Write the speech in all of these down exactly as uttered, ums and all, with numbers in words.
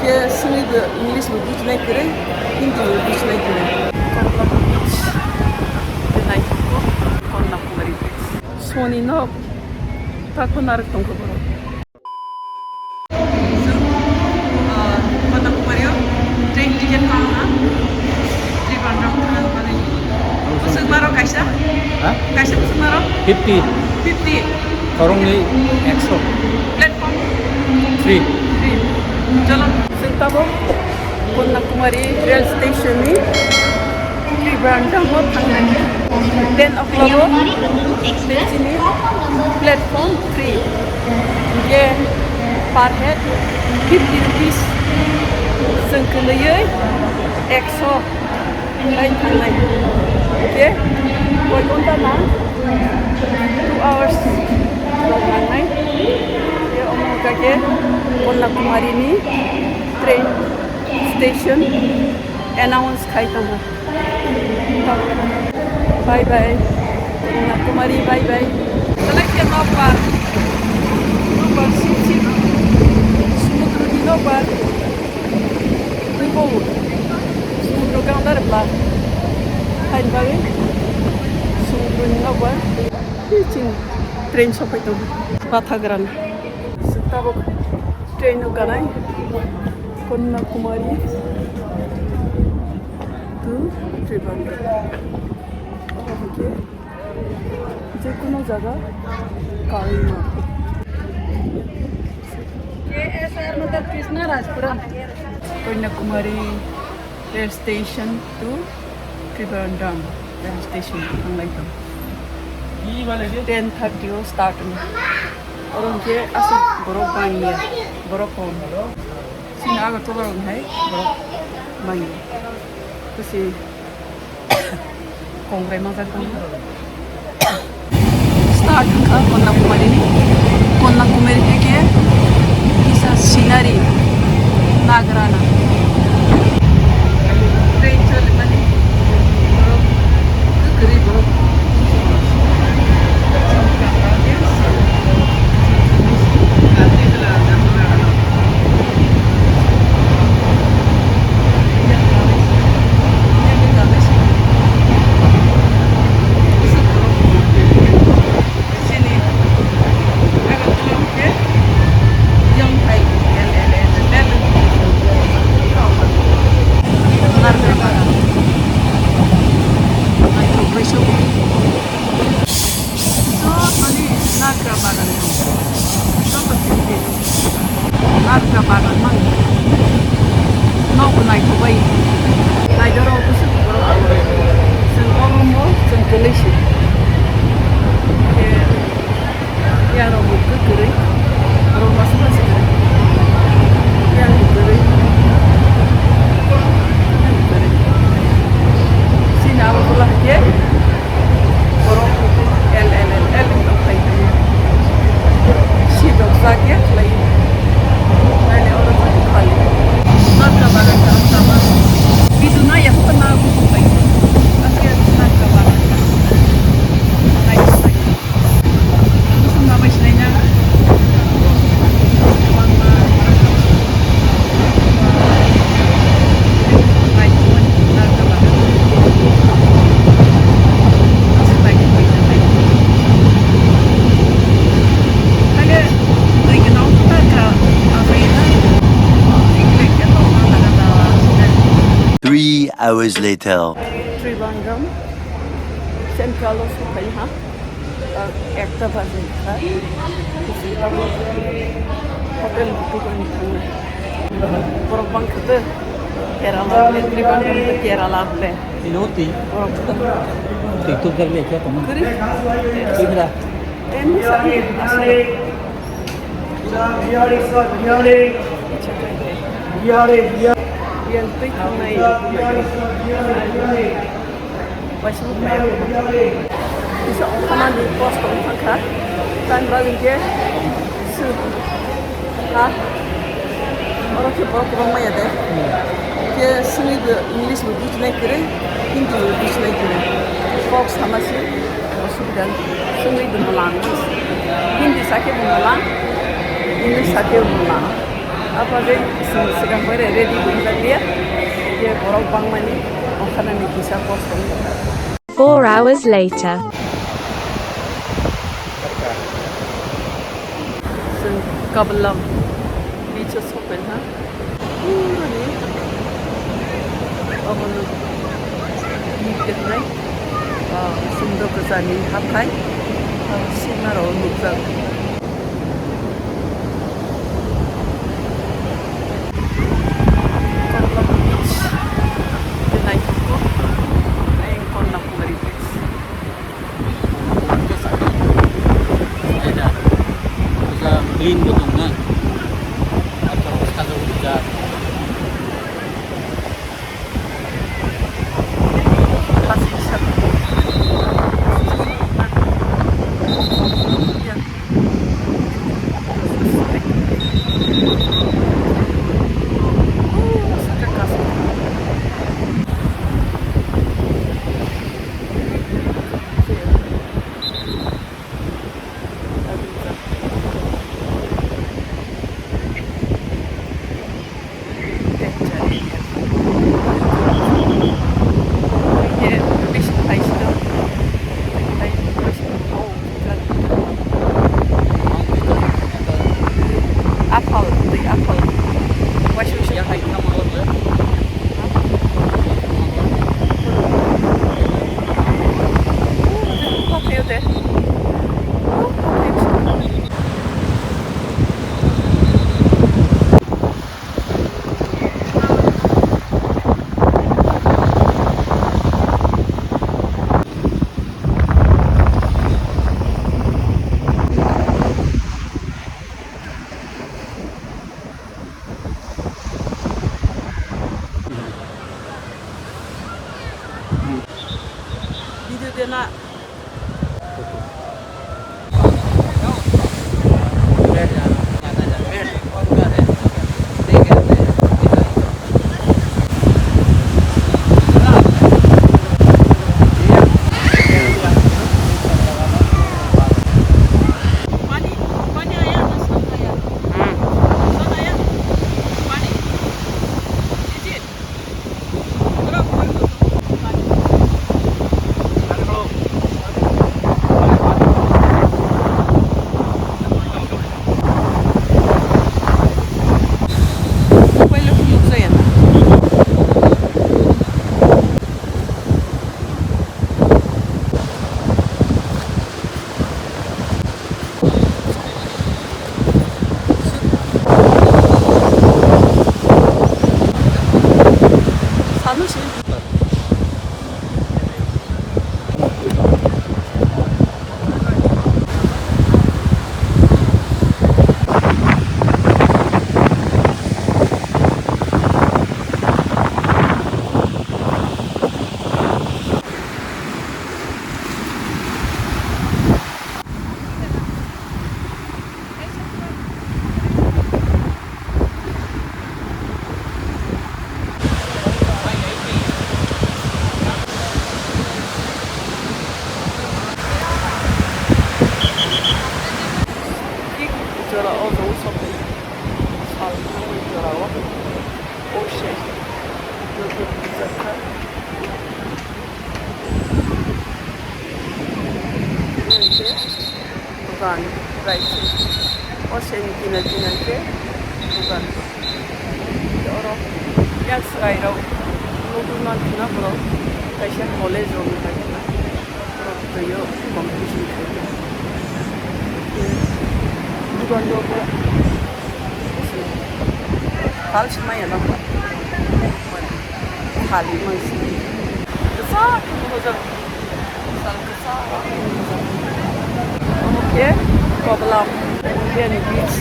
Swngwi bo English bo bujinai kwrwi, Hindi bo bujinai kwrwi. Korla Bridge, tei naithok kok Kanyakumari Bridge. Soni nok takhuk narwk tongkha borok. Chwng, ah, Kanyakumari o train ticket kaham ha. Tripura thangna bagwi. Bwswk maro kaisa? Ha? Kaisa bwswk maro? Fifty. Fifty. Khoroknwi ekso. Platform? Three. Three. Chalo. Chwng tabuk Kanyakumari rail station ni Trivandrum o thangnai. Ten o'clock o chini platform three. Hingke per head fifty rupees. Chwng kwlwiwi ekso. Bai thangnai. Hingke koi ghonta na two hours rok nangnai. Hingke omo hwnkha khe Kanyakumari ni train station announce khai tongo. Bye bye. Kanyakumari bye bye. Selekte nokbar. Nokbar sip sip. Sumudrani nokbar. Twibo sumundro gangdar bla hain bagwi sumundroni nokbar. Chini train sopai tongo. Pathagrana. Tabuk train o ganai Kanyakumari to Trivandrum. Obo hwnkhe Jekunu jaga kaiwi mano. K S R Nagar Krishna Rajpuram. Kanyakumari rail station to Trivandrum rail station thanglai tong. Ten thirty o start wng. Oro hwnkhe aswk borok bangya, borok kom. Chini Agartala rok hai borok bangya. Kwchwi kongrai manjak tong. Start wngkha Kanyakumari ni. Kanyakumari theke kisa scenery nagrana. Train cholimani borok kwrwi borok. Jotoni nagra bagan dong. Joto sini nagra bagan mang. Nok naithok bai. Naidoro kusu borok. Chwng omo chwng kwlwi se. Yang rok bo kwrwi. Rok masa masa kwrwi. Yang kwrwi. Yang kwrwi. Sini abo bola hake. Borok L L L L wng tong khlai tong. Si dok jacket khlai. Naile oro tong khali. Narka bagan ka tama. Bidu na ya ko na ko pai. Asia narka bagan ka. Nai sai. Sum na bai sinai na. Three hours later. Trivandrum Central o sophai ha. Ekta baje kha. Hotel buku kani thangna. Borok bang kha de. Kerala le, Trivandrum le Kerala le. Ino twi. Borok. Twi tu kar le kya tong. Kiri. Kiri. Em sa. Biryani, sir, biryani. Biryani, biryani. Biryani twi thangnai. Biryani, sir, biryani, biryani. Waisa bo kaya. Kisa ongkhormani post tong thangkha. Tang rok hinkhe sir. Ha? Oro khe borok kwbangma ya de. Khe swngwi bo English bo bujinai kwrwi, Hindi bo bujinai kwrwi. Kok sama se osubida swngwi bo mwlang. Hindi sa khe bo mwlang, English sa khe bo mwlang. Apa je sing sigang pai re ready dong jak dia. Ye borok bangmani okhanani kisa kosong. Four hours later. Sing Kabalam beach o sokphaikha. Purani obono nukjaknai, ah, sumdro kwchani haphai, ah, simarok nukjak. Kabalam beach, tei naithok khe, ayang Kanyakumari beach. Clean bo tong na. Aphal, twi aphal. Waisa waisa. Video de na. Jora o, jora o, sal nangwi jora o. Ocean. Joto bijak kha. Hingke dogan, right side. Ocean ni kinar kinar khe dogan. Oro yak swrai rok nugwi mankha na borok kaisa college rok ni pai khna borok twi o competition khlai. Dogan rok bo. Sal se maya nang ba. Sal mangsi. Kesa kunu hojak. Sal kesa. Oke, Kobalam Indian beach.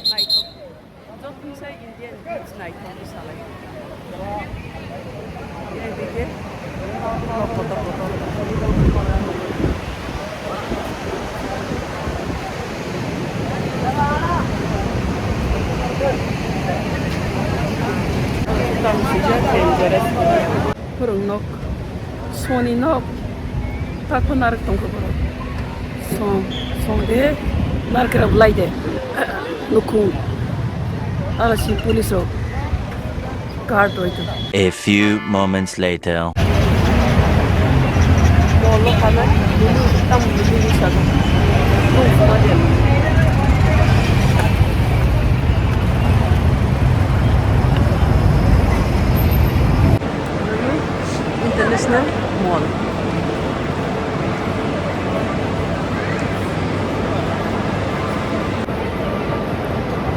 Naithok. Joto sai Indian beach naithok salai. Ini dikhe. Kotor kotor. Borok nok, soni nok, tako narwk tongkha borok. Song, song de, narwk rok lai de, nukhung. Aro si police rok guard roi tong. A few moments later. Mall o khanai, lulu, tam lulu ni saka. Lulu International Mall.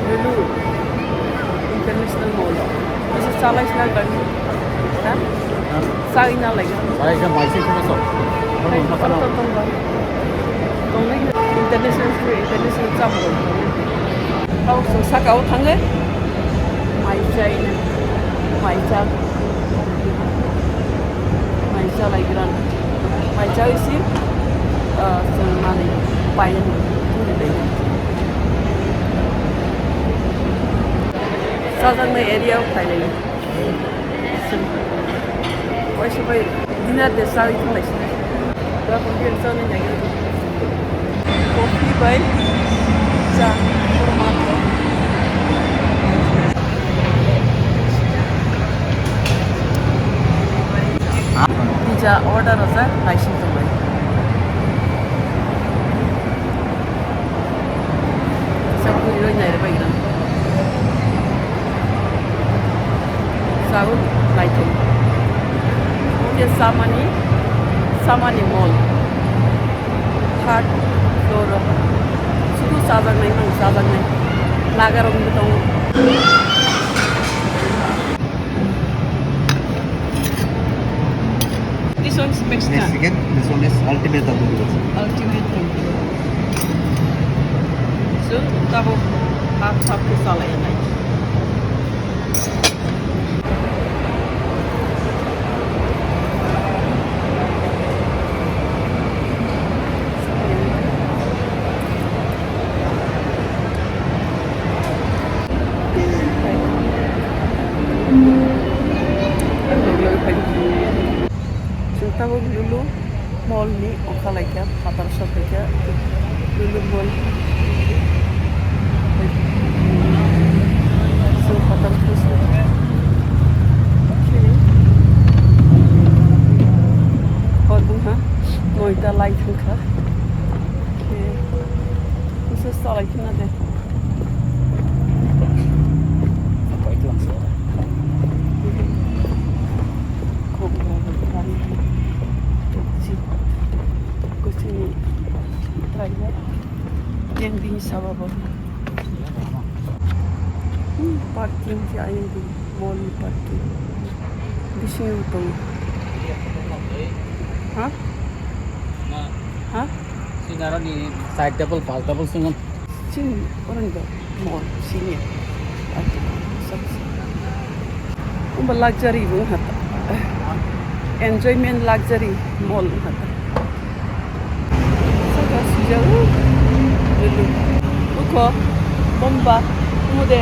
Lulu International Mall. Bisa chalai sina gari. Ha? Sa ina lagi. Saya kan masih cuma sok. Hai, tong, tong, tong, tong. Tong lagi. International, international chap. Kau saka o thangai. Mai chai na. Mai chai. Mai chalai gran. Mai chawi si, ah, chwng manwi paiyani turi lai. Chajaknai area o khlai lai. Chwng waisa bai dinner de chawi thang lai si. Tabuk khe chawi nai. Coffee bai cha, korma. Pizza order rwjak, naising tongbai. Kisa bwrwi roi nai rwbai gram. Sago naithok. Omo khe chamani, chamani mall. Third floor o. Sudu chajaknai, mang chajaknai. Laga rok bo tongo. This one is Mexican. Mexican, this one is Ultimate Tandoori. Ultimate Tandoori. So, tabuk half half khe chalai nai. Chwng tabuk Lulu Mall ni ongkha laikha, phatar sok laikha Lulu Mall. Chwng phatar sok. Hor bungha noita lai thangkha. Khe bwsa salai khna de. Kuching, kuching ni try na. Yang bini saba bo. Hmm, parking si ayang di, mall ni parking. Bisingo tongo. Ha? Ha? Sini aro ni side table, bal table singon. Sini orang do mall sini. Umba luxury bo hata. Enjoyment luxury mall hata. Saka sujak, uh, lulu. Uko, bomba, umude.